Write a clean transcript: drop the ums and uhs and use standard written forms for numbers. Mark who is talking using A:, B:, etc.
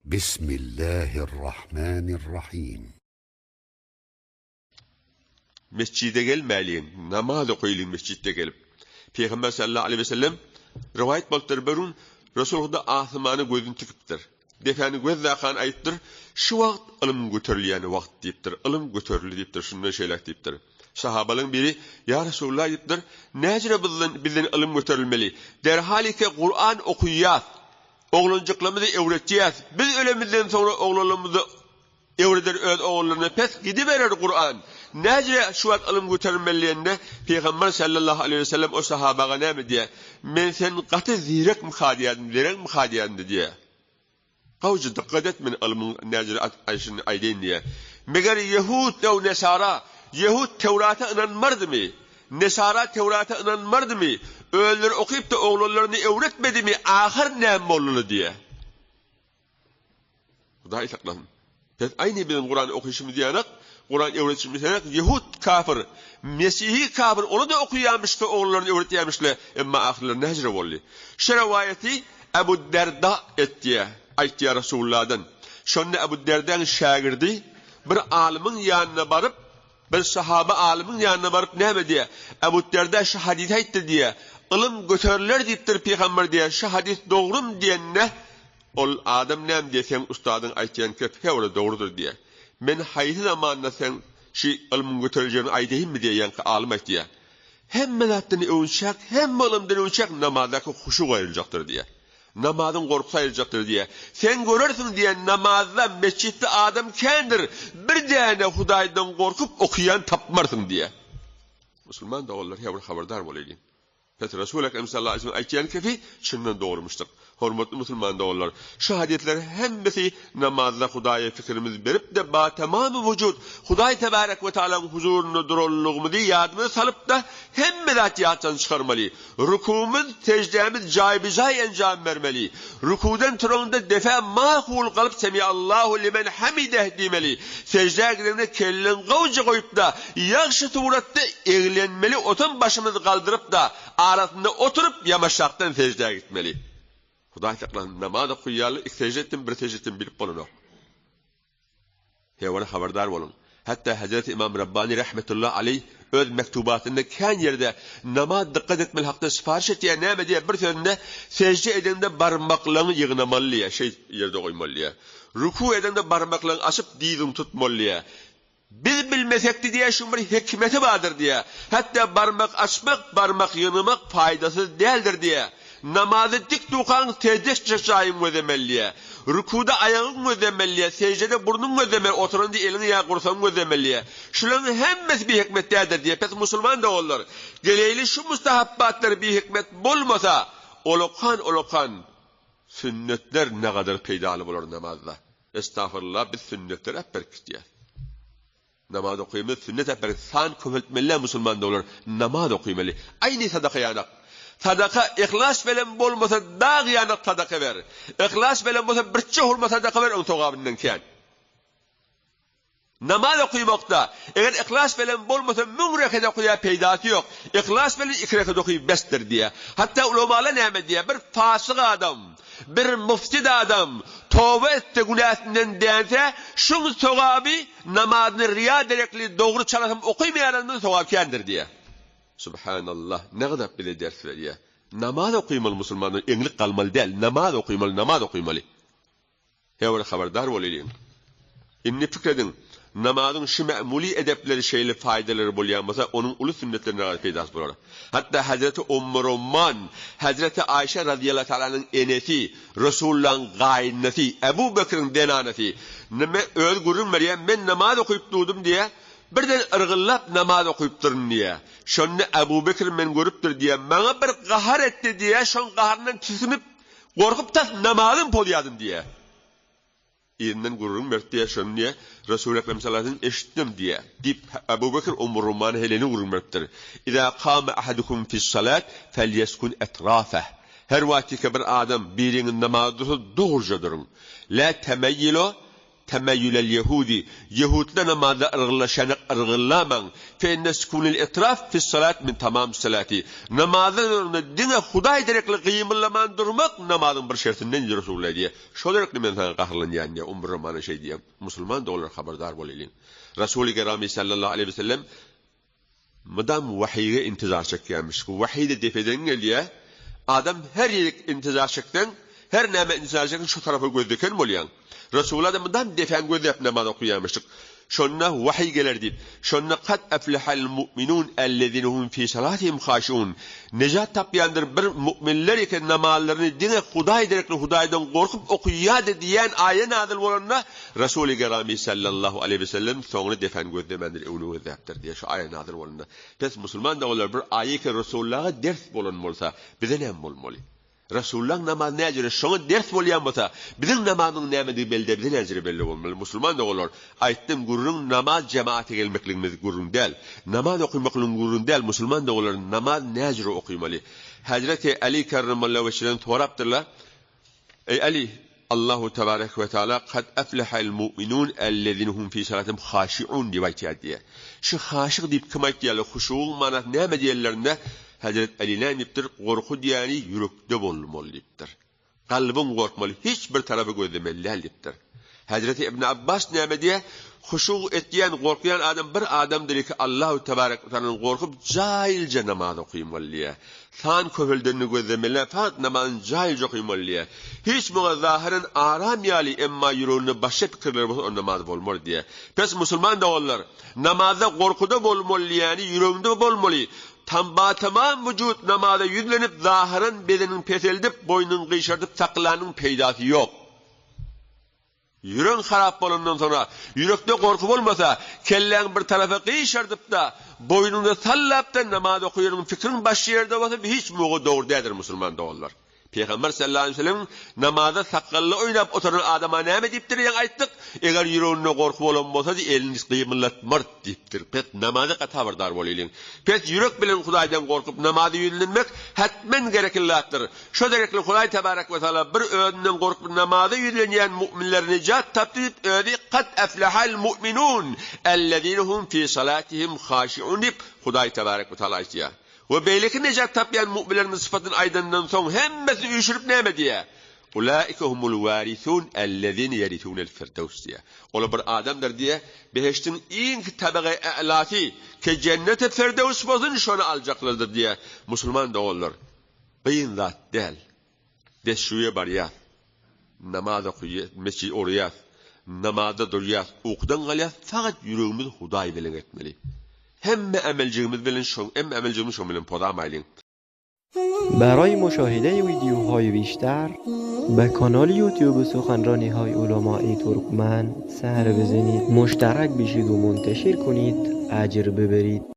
A: Bismillahirrahmanirrahim.
B: Mesjide gelmäliň, namaz okaýlyň mesjitde gelip. Pygamber sallallahu aleýhi we sellem rowaýat bolupdyr bir gün Resul Huda asmana gözüni tikipdir. Depäni gözläkan aýdypdyr, şu wagt ylym göterilýän wagt diýipdir, ylym göterildi diýipdir, şundan şeýläk diýipdir. Sahabalaryň biri, Ýa Resulallah diýipdir, näjüre bizden, bizden ylym göterilmeli? Derhalike Kuran okuýas, oglanjyklarymyzy öwretýäs, biz ölemizden soňra oglanlarymyzy Öwreder öz ogullaryna pes gidiberer Kuran. Näjre şu wagt ylym göterilmeli diýende, Pygamber sallallahu aleýhi we sellem o sahabaga näme diýýär? Men sen gaty zirekmika diýýärdim, zirekmika diýýärdim diýýär. Gowja dykgat et men ylmyň näjre aýşyny aýdaýyn diýýär. Meger ýehud ew nesara, ýehud Töwrata ynanmardymy? Nesara Töwrata ynanmardymy? Özleri okyp-da oglanlaryna öwretmedimi? Ahyr näme boldular diýýär. Hudaý saklasyn. Pes aýny biziň Kurany okyşymyz ýanak, Kuran öwretişimiz ýanak, ýehud kafir, mesihi kafir ony-da okaýamyşdy, ogullaryny öwretýämişle, emma ahyrlary näjre boldy. Şu rowaýaty Ebu Derda etýär, aýtýar Resulullahdan. Şonda Ebu Derdaň şägirdi bir alymyň ýanyna baryp, Bir sahaba alymyň ýanyna baryp näme diýýär? Ebu Derda şu hadysy aýtdy diýýär. Ylym göteriler diýipdir pygamber diýýär. Şu hadys dogrumy diýende, ol adam näme diýýär, seň ustadyň aýtýan kepi hewre dogrudyr diýýär. Men haýsy zamanda seň şu ylmyň göteriljegini aýdaýynmy diýýär, ýaňky alym aýtýar. Hemme zatdan öwünçäk, hemme ylymdan öwünçäk namazdaky huşu aýryljakdyr diýýär. Namazyň gorkusy aýyrjakdyr diýýär. Sen görersiň diýýär, namazda, metjitde adam kändir, bir däne Hudaýdan gorkup okaýan tapmarsyň diýýär. Musulman doganlar her bir habardar bolaýlyň. Pes Resul Ekrem sallallahu aleyhi ve sellem aýtýan kefi çyndan dogrumyşdyr. Hormatly musulman doganlar, şu hadyslar hemmesi namazda Hudaýa fikirimizi berip-de ba tamamy wujud Hudaý tebarek we taalaň huzurynda duranlygymyzy ýadymyza salyp-da hemme zat ýatdan çykarmaly. Rukumyz, seždämiz jaýby-jaý enjam bermeli. Rukudan turaňda defe makul galyp Semiallahu limen hamideh diýmeli. Seždä gideňde kelleň gowja goýup-da, ýagşy suratda eglenmeli, otam başymyzy galdyryp-da, arasynda oturyp, ýamaşakdan seždä gitmeli. Hudaý saklasyn, namaz okuýarlar, iki sežde etdim, bir sežde etdim bilip bolanok. Hewara habardar boluň. Hatda Hezreti Ymam Rabbani rahmetullah aleýh öz mektubatynda kän ýerde namaz dykgat etmeli hakda syparyş etýär, näme diýýär bir sözünde sežde edeňde barmaklaňy ýygnamaly diýýär, şeý ýerde goýmaly diýýär. Ruku edeňde barmaklaňy açyp dyzyňy tutmaly diýýär. Biz bilmesekdi diýýär şuň bir hikmeti bardyr diýýär. Hatda barmak açmak, barmak ýygnamak paýdasyz däldir diýýär. Namazy dik dukaň sežde etjek jaýyň gözlemeli diýýär. Rukuda aýagyň gözlemeli diýýär, seždede burnuň gözlemeli, oturanda eliňi ýa gursagyň gözlemeli diýýär. Şularyň hemmesi bihikmet däldir diýýär. Pes musulman doganlar, geleýli şu mustahapbatlar bihikmet bolmasa, olakan-olakan sünnetler nagadar peýdaly bolar namazda. Estagfurullah biz sünnetleri äpberip gitýäs. Namaz okymyz sünnet äpberip san köpeltmeli musulman doganlar namaz okymaly. Aýny sadaka ýanak. Sadaka yhlas bilen bolmasa dag ýanak sadaka ber. Yhlas bilen bolsa birçe hurma sadaka ber oň sogabyndan kän. Namaz okymakda eger yhlas bilen bolmasa müň rekat okaýa peýdasy ýok. Yhlas bilen iki rekat oky besdir diýýär. Hatda ulamalar näme diýýär bir fasyk adam bir mufsid adam toba etse günäsinden dänse şuň sogaby Namazyny riýa derekli dogry çalasym okymaýandan sogap kändir diýýär. Subhanallah ne gadar bize ders berýär. Namaz okymaly musulmanlar eňlik galmaly däl namaz okymaly namaz okymaly. Her bir habardar bolaýlyň. Indi pikir ediň namazyň şu mämuly edepleri şeýle faýdalary bolýan bolsa onuň uly sünnetleri ne gadar peýdasy bolar. Hatda Hezreti Ummu Rumman, Hezreti Aýşe razyýallahu taalanyň enesi, Resulullahyň gaýynasy, Ebu Bekriň zenanasy, nime özi gürrüň berýär, men namaz okyp durdum diýýär, birden yrgyllap namaz okypdyryn diýýär. Şonda Ebu Bekr meni görüpdir diýýär, maňa bir gahar etdi diýýär, şoň gaharyndan tisginip, gorkup tas namazym pozýadym diýýär. Yzyndan gürrüň berdi diýýär, şony diýýär, Resuly Ekrem sallallahu aleýhi we sellem eşitdim diýýär. Diýip, Ebu Bekr Ummu Rumany Heleni gürrüň beripdir. Iza kama ahadukum fis-salat felýeskun etrafeh. Her wagtyka bir adam biriňiz namaza dursa dogruja duruň. La temeýýilu. Temeýülel ýehudi, Ýehudlar namazda yrgyllaşýanak yrgyllamaň, fe inne sukunel etraf fis-salat min tamamis salati, Namazdan öňünde diňe Hudaý derekli gymyldaman durmak namazyň bir şertindendir Resulullah diýýär. Şo derekli men saňa gaharlanýan diýýär. Ummu Romana şeý diýýär. Musulman doganlar habardar bolaýlyň. Resuly Gerami sallallahu aleýhi we sellem mydam wahyýge intizar çekýärmiş. Wahyý-da depeden gelýär. Adam her ýerik intizar çekseň, her nämä intizar çekseň şo tarapa göz diken bolýaň. Resulullah-da mydam depäni gözläp namaz okaýarmyşdyk. Şonda wahyý geler diýip. Şonda Kad eflehal mu'minun ellezine hum fi salatihim haşiun. Nejat tapýandyr bir mu'minler eken namazlaryny diňe Hudaý derekli Hudaýdan gorkup okaýardy diýen aýa nazyl bolanda Resuly Gerami sallallahu aleýhi we sellem soňra depäni gözlemändir öňüni gözläpdir diýýär şu aýa nazyl bolanda. Pes musulman doganlar bir aýa eken Resulullaha ders bolan bolsa bize näme bolmaly? Resulullaň namazy näjüre şoňa ders bolýan bolsa biziň namazymyzyň nämedigi belli däl bize näjüre belli bolmaly musulman doganlar aýtdym gürrüň namaz jemaata gelmekligimiz gürrüň däl namaz okymaklygyň gürrüň däl musulman doganlar namaz näjüre okymaly Hezreti Äli kerremallahu weçhiden sorapdyrlar Eý Äli Allahu tebarek we teala kad eflehel mu'minun ellezine hum fi salatihim haşiun diýip aýtýar diýýär. Şu haşyk diýip kim aýtýarlar huşugyň manasy näme diýenlerinde Hezret Äli näme diýipdir gorky diýýäni ýürekde bolmaly diýipdir. Kalbyň gorkmaly hiç bir tarapy gözlemeli däl diýipdir. Hezreti Ibn Abbas näme diýýär huşug etýän gorkýan adam bir adamdyr ki Allahu tebarek we tealadan gorkup jaýylja namaz okymaly diýýär. San köpeldenini gözlemeli, fakat namazyny jaýylja okymaly diýýär. Hiç muňa zahyren aram ýaly, emma ýüreginde başga pikirler bolsa onda namaz bolmaz diýýär. Pes musulman doganlar, namazda gorkuda bolmaly diýýäni ýüregiňde bolmaly. Tamba-tamam wujut namaza ýüzlenip zahyren bedeniňi peseldip, boýnuňy gyşardyp saklanyň peýdasy ýok. Ýüregiň harap bolandan soňra, ýürekde gorky bolmasa, kelläňi bir tarapa gyşardyp-da, boýnuňda sallap-da namaz okaýanyň pikiriň başga ýerde bolsa, bu hiç muga dogry däldir, musulman doganlar. Pygamber sallallahu aleýhi we sellem namazda sakgally oýnap oturan adama näme diýipdir, ýaňy aýtdyk, eger ýüreginde gorky bolan bolsady, elini gymyldatmart diýipdir. Pes namaza gaty habardar bolaýlyň. Pes ýürek bilen Hudaýdan gorkup namaza ýüzlenmek hetmen gerekli zatdyr. Şo derekli Hudaý tebarek we taala bir özünden gorkup namaza ýüzlenýän mu'minler nejat tapdy diýip özi Kad eflehal mu'minun ellezine hum fi salatihim haşiun diýip Hudaý tebarek we taala aýtýar. We beýleki nejat tapýan mu'minleriň sypatyny aýdandan soň hemmesini üýşürip näme diýýär? Ulaike humul warisun ellezine yerisunel firdevs diýýär. Olar bir adamdyr diýýär, behişdiň iň tabagy älasy ke jenneti firdevs bolsun şony aljaklardyr diýýär. Musulman doganlar! Kyn zat däl. Deşşuýa barýas. Namaz okaýas, mesjide orýas. Namazda durýas, ukudan galýas, fakat ýüregimizi Hudaý bilen etmeli. Hemme emeljigimiz bilen şoň, hemme emeljigimizi şoň bilen pozamaýlyň.
C: برای مشاهده ویدیوهای بیشتر به کانال یوتیوب سخنرانی های علمای ترکمن سر بزنید مشترک بشید و منتشر کنید اجر ببرید.